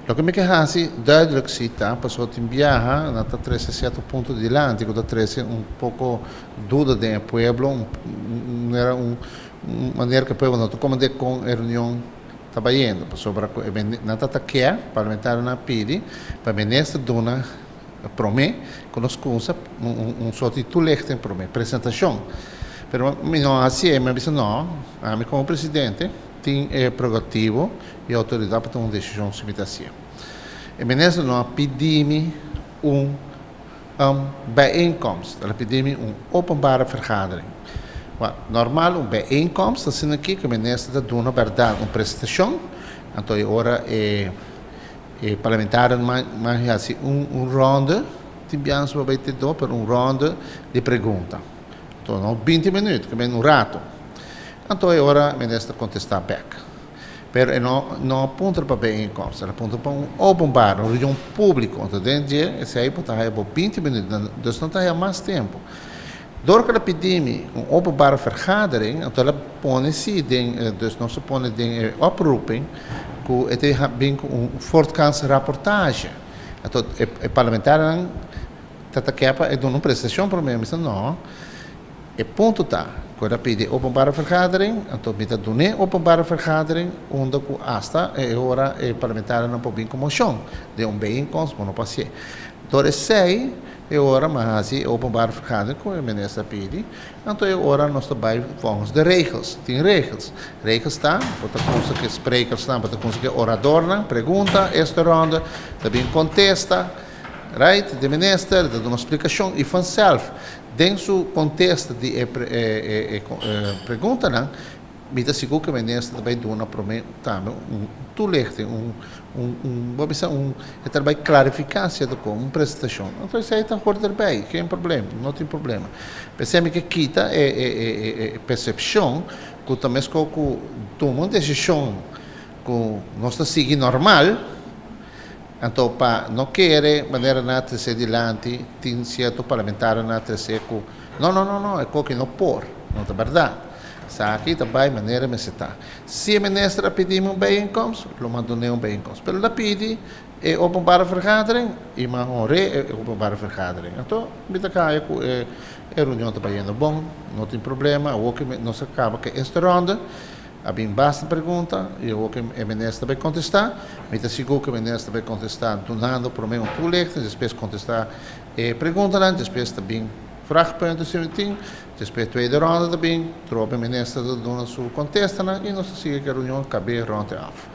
Loke mi ke hasi duidelijk si ta pasobra tin biaha nan ta trese sierto punto dilanti ku ta trese un poko duda den e pueblo, un manera un manera ku e pueblo no ta komprende kon e reunion ta bayendo pasobra ku e nan ta takia parlamentarionan a pidi pa e minister duna prome ku nos kumsa un sort di toelichting prome, presentashon. Pero mi no a hasié, mi a bisa no, ami komo presidente tin e prerogativo i outoridat pa tuma un desishon si mi ta hasié. E minister no a pidi mi un bijeenkomst, el a pidi mi un openbare vergadering. Wak, normal un bijeenkomst ta asina aki ku e minister ta duna bèrdat un presentashon, anto e ora e E parlamentarionan mag hasi un ronde, tin biansa pa bay te do, pero un ronde di pregunta. Anto no 20 minuut, ke men un rato. Anto e ora minister kontestá bek. Pero e no no a puntra pa bijeenkomst, el a puntra pa un openbaar, un reunion públiko. Anto den dje esei bo ta haya bo 20 minuut, dus no ta haya mas tempu. Dor ku el a pidi mi un openbare vergadering, anto el a pone si den, dus nos a pone den e oproeping ku e ta bin ku un voortgangsrapportage. Anto e parlamentarionan ta ta ke pa e duna un presentashon promé. Mi sa no, e punto ta ku el a pidi openbare vergadering, anto mi ta dun'é openbare vergadering unda ku asta e ora e parlamentarionan por bin ku moshon den un bijeenkomst, bo no por hasié. Dor esei e ora mi a hasi e openbare vergadering ku e minister a pidi, anto e ora nos ta bai volgens de regels. Tin regels. Regels ta, bo ta kumsa ku e sprekersnan, bo ta kumsa ku e oradornan, pregunta, eerste ronde, ta bin kontesta, right, de minister ta duna splikashon i vanself den su kontesta di e preguntanan, Mi ta sigur ku e minister ta bai duna promé tambe un toelichting, un un un bo bisa un e ta bai klarifiká sierto kos, un presentashon. Anto esei ta hor derbei, geen probleem, no tin problema. P'esei mi ke kita e e e e persepshon ku ta meskos ku tuma un desishon ku nos ta sigui normal, anto pa no kere manera nan a trese dilanti tin sierto parlamentarionan a trese ku no no no no e koki no por, no ta bèrdat. Esaki ta bai manera mester ta. Si e minister a pidi mi un bijeenkomst, lo m'a dun'é un bijeenkomst. Pero el a pidi e openbare vergadering i m'a honr'é e openbare vergadering. Anto mi ta kaya ku e reunion ta bayendo bon, no tin problema. Awor ku nos a kaba ku e eerste ronde, a bin basta pregunta i awor ku e minister ta bai kontestá, mi ta sigur ku e minister ta bai kontestá dunando promé un toelichting, despues kontestá e preguntanan, despues ta bin vraagpunten si tin. Despues tweede ronda ta bin, trobe minister ta duna su contestanan y nos ta sigui cu e reunion cab'e rond e af.